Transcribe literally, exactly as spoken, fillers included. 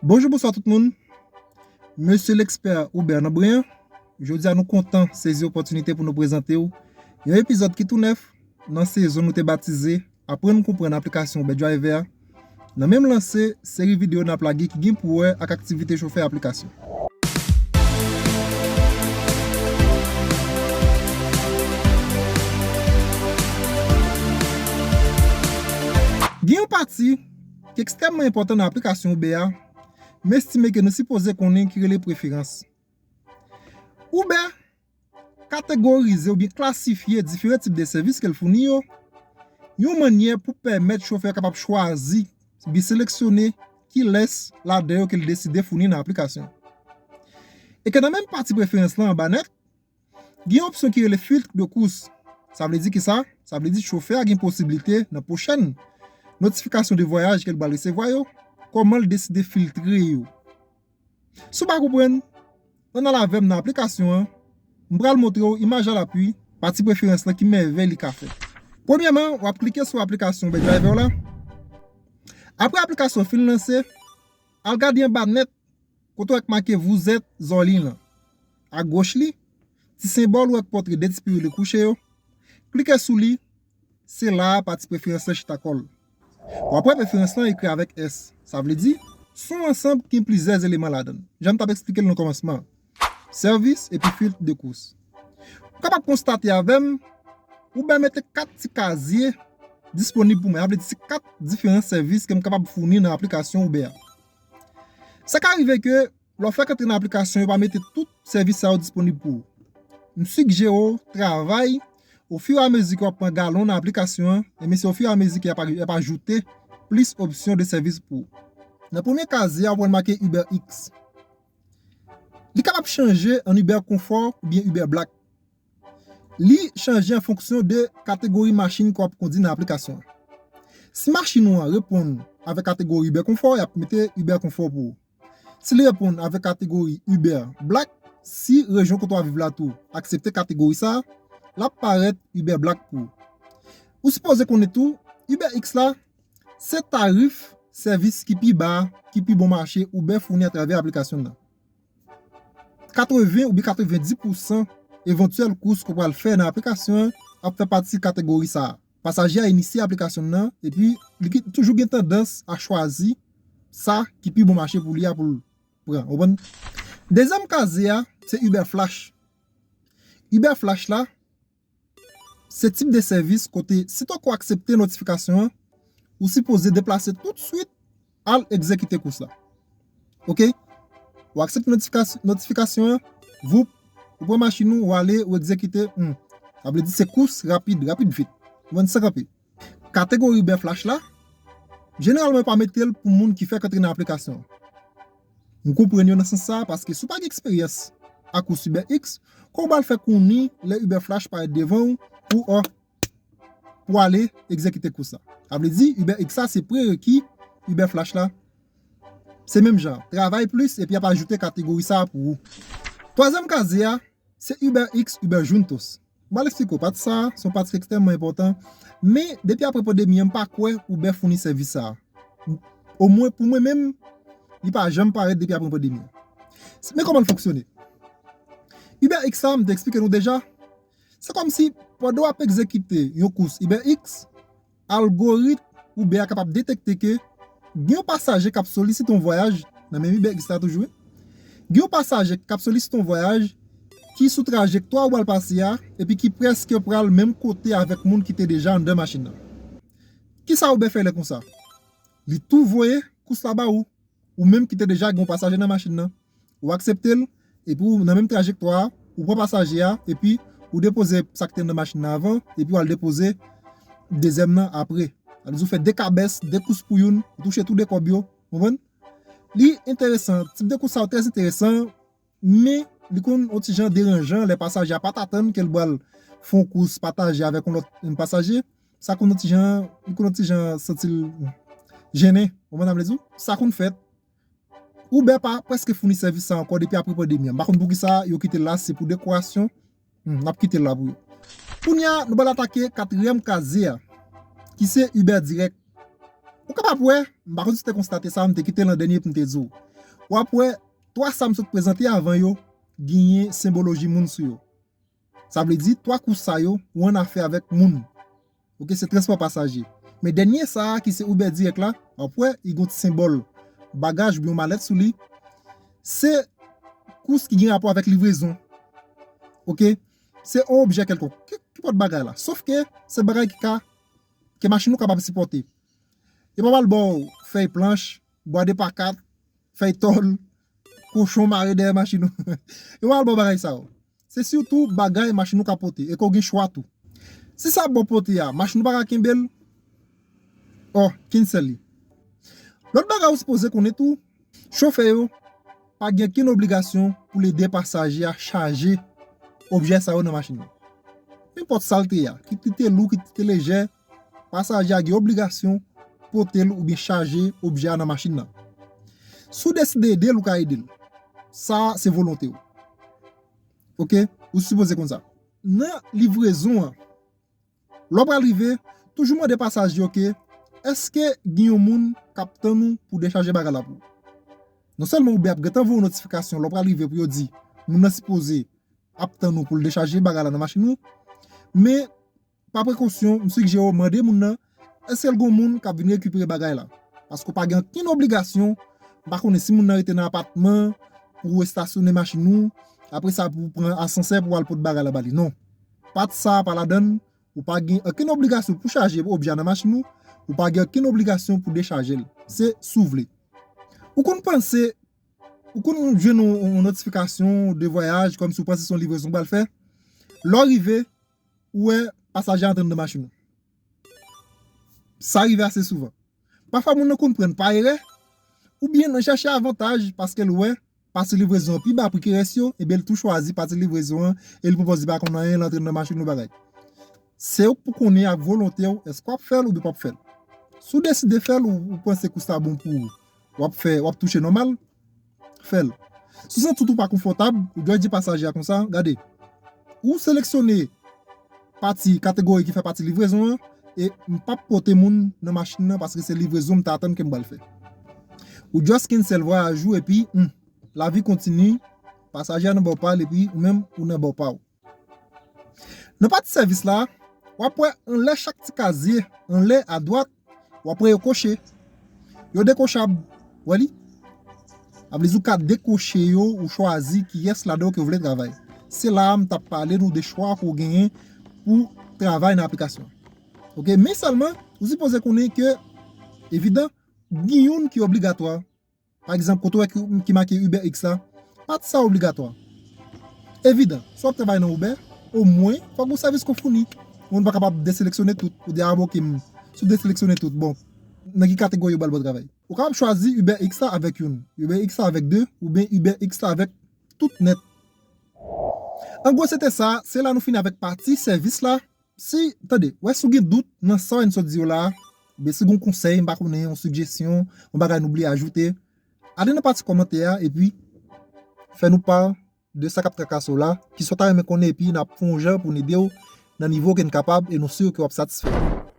Bonjou, bonswa tout moun. Mesye Lekspè Uber nan Bren an. Jodi a nou kontan sezi opòtinite pou nou prezante w yon epizòd ki tou nèf nan sezon nou te batize Aprann Konprann Aplikasyon Uber Driver a. Nan menm lanse seri videyo n ap lage ki gen pou wè ak aktivite chofè aplikasyon. Gen yon pati ki ekstrèmman enpòtan nan aplikasyon Uber a, m estime ke nou sipoze konnen, ki rele preferans. Uber kategorize oubyen klasifye diferan tip de sèvis ke l founi yo, yon mannyè pou pèmèt chofè kapab chwazi oubyen seleksyone kilès ladan yo ke l deside founi nan aplikasyon. E ke nan menm pati preferans lan anba nèt, gen yon opsyon ki rele filtre de course. Sa vle di kisa? Sa vle di chofè a gen posiblite nan pwochèn notifikasyon de vwayaj ke l pral resevwa yo, kòman l deside filtre yo. Si w pa konprann, ann al avè m nan aplikasyon an, m pral montre w imaj alapwi, pati preferans lan, ki mèvèy li ka fè. Premyèman, w ap klike sou aplikasyon Uber Driver la. Apre aplikasyon fin lanse, al gade anba nèt, kote w wè k make Vous êtes en ligne lan. Agoch li, ti senbòl ou wè k montre de ti piwil kouche yo. Klike sou li, se la a pati preferans lan chita kò l. W ap wè preferans lan ekri avèk S. Sa vle di, se yon ansanm ki gen plizyè eleman ladan l. Jan m t ap eksplike l nan kòmansman an. Sèvis epi filtre de course. Ou kapab konstate avè m, Uber mete kat ti kazye disponib pou mwen. Sa vle di, se kat diferan sèvis ke m kapab founi nan aplikasyon Uber a. Sa ka rive ke lè w fèk antre nan aplikasyon, yo pa mete tout sèvis sa yo disponib pou ou. M sigjere w travay ofiramezi ke w ap pran galon nan aplikasyon an, ebyen se ofiramezi ke y ap, y ap ajoute plis opsyon de sèvis pou ou. Nan premye kazye a, w ap wè l make Uber X. Li kapab chanje an Uber Confort oubyen Uber Black. Li chanje an fonksyon de kategori machin ke w ap kondi nan aplikasyon an. Si machin ou an reponn avèk kategori Uber Confort, y ap mete Uber Confort pou ou. Si li reponn avèk kategori Uber Black, si rejyon kote w ap viv la tou aksepte kategori sa a, l ap parèt Uber Black pou ou. Ou sipoze konnen tou, Uber X la, se tarif sèvis ki pi ba, ki pi bon mache Uber founi atravè aplikasyon nan. Katreven oubyen katrevenndis pousan evantyèl kous ke w pral fè nan aplikasyon an ap fè pati kategori sa a. Pasaje a inisye aplikasyon nan, epi li ki, toujou gen tandans a chwazi sa ki pi bon mache pou li a pou l pran. Ou konprann? Dezyèm kazye a, se Uber Flash. Uber Flash la, se tip de sèvis kote, sitò ke w aksepte notifikasyon an, ou sipoze deplase toutswit al egzekite kous la. Oke? Ou aksepte notifikasyon, notifikasyon an, voup, ou pran machin ou, ou ale, ou egzekite, hmm. Sa vle di se kous rapid, rapid vit. Ou konprann, san kanpe. Kategori Uber Flash la, jeneralman yo pa mete l pou moun ki fèk antre nan aplikasyon an. M konprann yo nan sans sa a, paske si w pa gen eksperyans ak kous Uber X, kòman w pral fè konnen lè Uber Flash parèt devan w pou, oh, pou ale egzekite kous la? Sa vle di, Uber X la se prereki Uber Flash la. Se menm jan, travay plis epi y ap ajoute kategori sa a pou ou. Twazyèm kazye a, se Uber X, Uber Juntos. M pral eksplike w, pati sa a, se yon pati ki ekstrèmman enpòtan. Men, depi apre pandemi an, m pa kwè Uber founi sèvis sa a. Omwen, pou mwen menm, li pa janm parèt depi apre pandemi an. Men kòman l fonksyone? Uber X la, m te eksplike nou deja. Se kòmsi, pandan w ap egzekite yon kous Uber X, algoritm Uber a kapab detekte ke gen yon pasaje k ap solisite yon vwayaj, nan menm Uber X la toujou, wi. Gen yon pasaje k ap solisite yon vwayaj ki sou trajektwa ou pral pase a, epi ki prèske pral menm kote avèk moun ki te deja anndan machin nan. Kisa Uber fè lè konsa? Li tou voye kous la ba ou, ou menm ki te deja gen yon pasaje nan machin nan. Ou aksepte l, epi w nan menm trajektwa a, ou pran pasaje a, epi ou depoze sa ki te nan machin nan avan, epi w al depoze dezyèm nan apre. Sa vle di w fè de kabès, de kous pou youn, ou touche tou de kòb yo, konprann? Li enteresan, tip de kous sa yo trè enteresan, men li konn yon ti jan deranjan lè pasaje a pa t atann ke l pral fè yon kous pataje avèk yon lòt, yon pasaje. Sa konn yon ti jan, li konn yon ti jan santi l jennen, ou konprann sa m vle di w? Sa konn fèt. Uber pa prèske founi sèvis sa ankò depi apre pandemi an. M pa konn poukisa yo kite l la, si se pou dekorasyon. Hmm, n ap kite l la pou yo. Kounye a, nou pral atake katriyèm kazye a, ki se Uber Direct. Ou kapab wè, m pa konn si w te konstate sa, m te kite l an dènye pou m te di w. w ap wè twa sa m sot prezante avan yo genyen senboloji moun sou yo. Sa vle di, twa kous sa yo, ou annafè avèk moun. Oke, se transpò pasaje. Men dènye sa a, ki se Uber Direct la, w ap wè, li gen yon ti senbòl bagaj oubyen yon malèt sou li. Se kous ki gen rapò avèk livrezon. Oke? Se yon objè kèlkonk. Ki, ki pòt bagay la? Sof ke se bagay ki ka, ke machin ou kapab sipòte. Yo pa pral ba w fèy planch, bwa de pa kat, fèy tòl, kochon mare dèyè machin ou. Yo pa pral ba w bagay sa yo. Se sitou bagay machin ou ka pote, e ke w gen chwa tou. Si sa ap ba w pote a, machin ou pa ka kenbe l, ò, cancel li. Lòt bagay ou sipoze konnen tou, chofè yo pa gen okenn obligasyon pou l ede pasaje a chaje objè sa yo nan machin nan. Nenpòt sa l te ye a, kit li te lou, kit li te lejè, pasaje a gen obligasyon pote l oubyen chaje objè a nan machin nan. Si w deside ede l, ou ka ede l. Sa a, se volonte w. Oke? Ou sipoze konn sa. Nan livrezon an, lè w pral rive, toujou mande pasaje yo ke, èske gen yon moun k ap tann ou pou dechaje bagay la pou ou? Non sèlman Uber ap gentan voye yon notifikasyon lè w pral rive pou yo di moun nan sipoze ap tann ou pou l dechaje bagay la nan machin ou, men pa prekosyon, m sigjere w mande moun nan, èske l gen yon moun k ap vin rekipere bagay la? Paske w pa gen okenn obligasyon, m pa konnen si moun nan rete nan apatman, pou w estasyone machin ou, apre sa pou w pran asansè pou w al pote bagay la ba li. Non. Pati sa a pa ladan l, ou pa gen okenn obligasyon pou chaje objè a nan machin ou, ou pa gen okenn obligasyon pou dechaje l. Se si w vle. Ou konn panse, ou konn jwenn yon, yon notifikasyon de vwayaj, kòmsi w panse se yon livrezon w pral fè. Lè w rive, ou wè pasaje a antre anndan machin ou. Sa rive ase souvan. Pafwa moun nan konn pran pa erè, oubyen nan chèche avantaj paske l wè pati livrezon an pi ba pri ke rès yo, ebyen l tou chwazi pati livrezon an e l pwopòze pa konn anyen, l antre nan machin ou bagay. Se ou k pou konnen ak volonte w, èske w ap fè l oubyen w p ap fè l. Si w deside fè l, ou, ou panse kous la bon pou ou, w ap fè, w ap touche nòmal, fè l. Si w santi w tou pa konfòtab, ou dwe di pasaje a konsa, gade, ou seleksyone pati, kategori ki fè pati livrezon an, e m p ap pote moun nan machin nan paske se livrezon m te atann ke m pral fè. Ou just cancel vwayaj ou epi, hmm, lavi kontini, pasaje a nan bò pa l epi ou menm ou nan bò pa w. Nan pati sèvis la, w ap wè anlè chak ti kazye, anlè adwat, w ap wè yo koche. Yo dekochab. Wè li? Sa vle di ou ka dekoche yo, ou chwazi kiyès ladan yo ke w vle travay. Se la a m t ap pale nou de chwa ke w genyen pou travay nan aplikasyon. Oke, men sèlman, ou sipoze konnen ke, evidan, gen youn ki obligatwa. Pa egzanp, kote w wè ki, ki make Uber X la, pati sa obligatwa. Evidan, si w ap travay nan Uber, omwen, fòk gen sèvis ke w founi. Ou pa kapab deseleksyone tout, ou di, a, bon, oke, m, si w deseleksyone tout, bon, nan ki kategori yo ba l bon travay? Ou kapab chwazi Uber X la avèk youn, Uber X la avèk de, oubyen Uber X la avèk tout nèt. An gwo, se te sa, se la nou fini avèk pati sèvis la. Si, tande, wè si w gen dout nan sa w sot di yo la a, oubyen si w gen yon konsèy, m pa konnen, yon sigjesyon, yon bagay nou bliye ajoute, ale nan pati kòmantè a, epi fè nou pa de sa k ap trakase w la, kisa w ta renmen konnen, epi n ap fè yon jan pou n ede w nan nivo ke n kapab, e nou si ke w ap satisfè.